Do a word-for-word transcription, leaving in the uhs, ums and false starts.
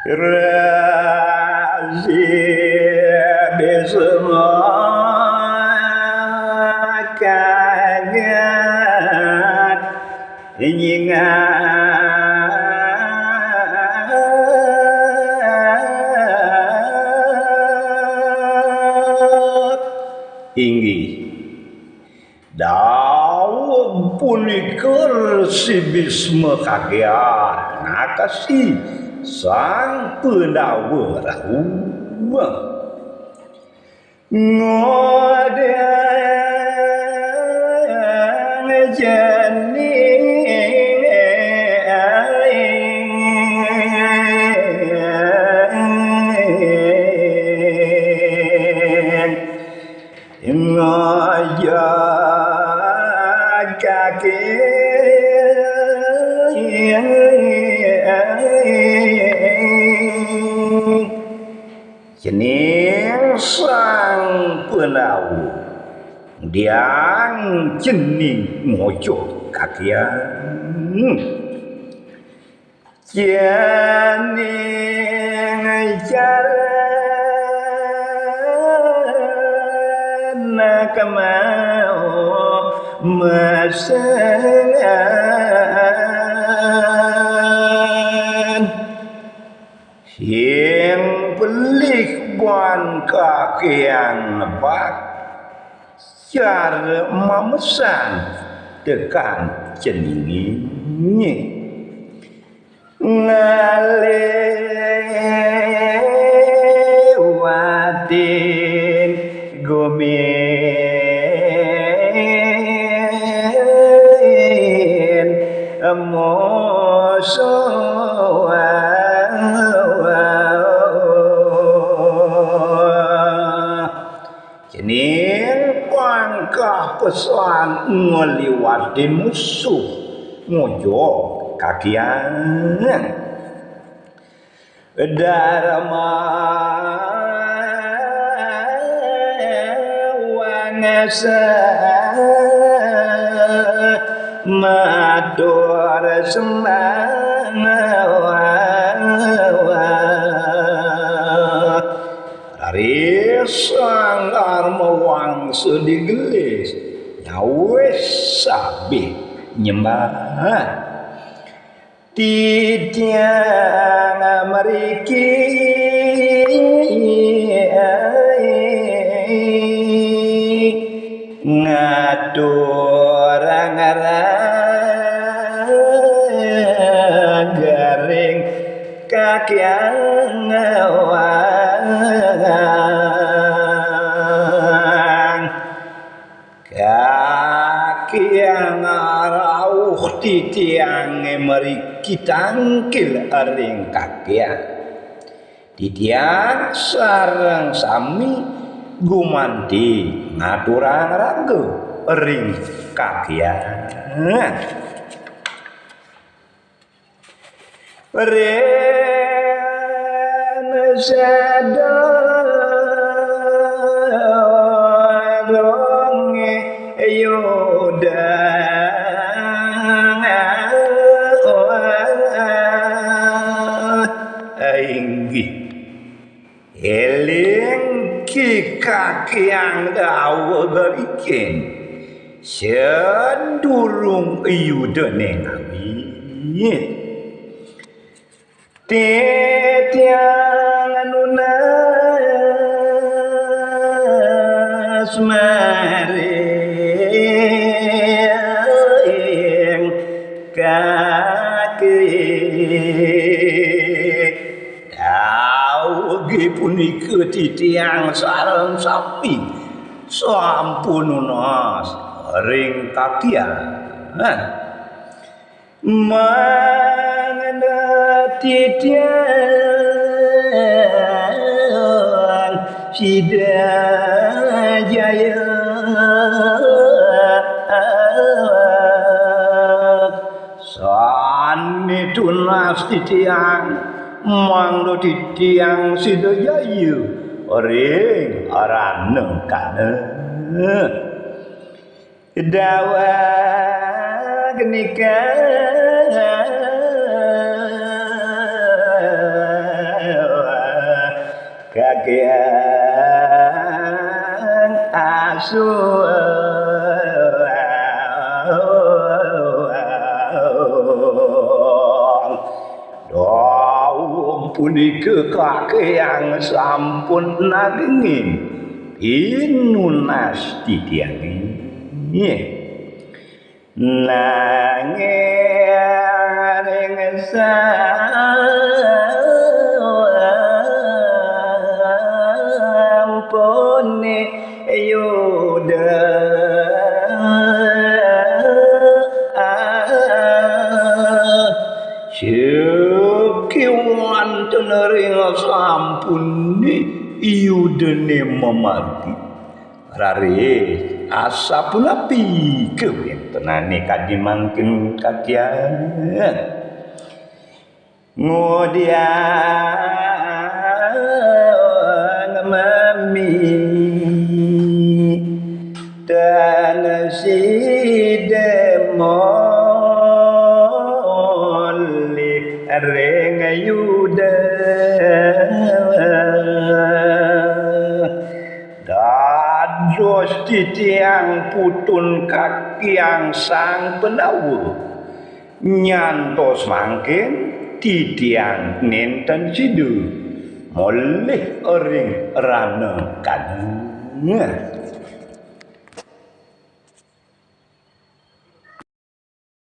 Rasi Bisma kaget nyingat. Inggih. Daweg punika Resi Bisma kagiat ngakasi Sang Pandawa rauh. Ngodang jening ngajak kaki. Jening Sang Pandawa, diang jening ngojog kakian. Jening carana kemau mesengan. Sing pelih ban kakian nebak cara mamesan tekan jeningé. Ngaliwatin gumin musuh. Jening pangkah pesan ngliwati musuh ngojog kakian. Darma wangsa matur sembah. Raris Sang Darma Wangsa digelis, nyawis sabih nyembah. Titiang mriki ngatur ngarang garing kakiang ngawang. Kakiang rauh titiang mriki tangkil ring kakiang. Titiang sareng sami gumanti ngaturang raga ring kakiang. Ren sadurunge yuda inggih. Eling ki kakiang daweg rikin, sadurung yudane ngawi. Titiang nunas maring kaki. Dawege punika titiang sareng sami sampun nunas ring kakiang. Mangda titiang sida jaya. Sane tunas titiang, mangda titiang sida jaya ring ranakane. Daweg nika Kakyang asuh. Dawuh punika kakyang sampun nagengin pinunas titiang inggih. Nanging ring sampune Yuda, siki wonten ring sampune Yudane mamargi. Raris asapunapi kawentenane kadi mangkin kakyang. Ngudiang mami tan sida molih ring Yuda. Dados titiang putun kakyang Sang Pandawa. Nyantos mangkin titiang nenten sida molih ring rana kaneng.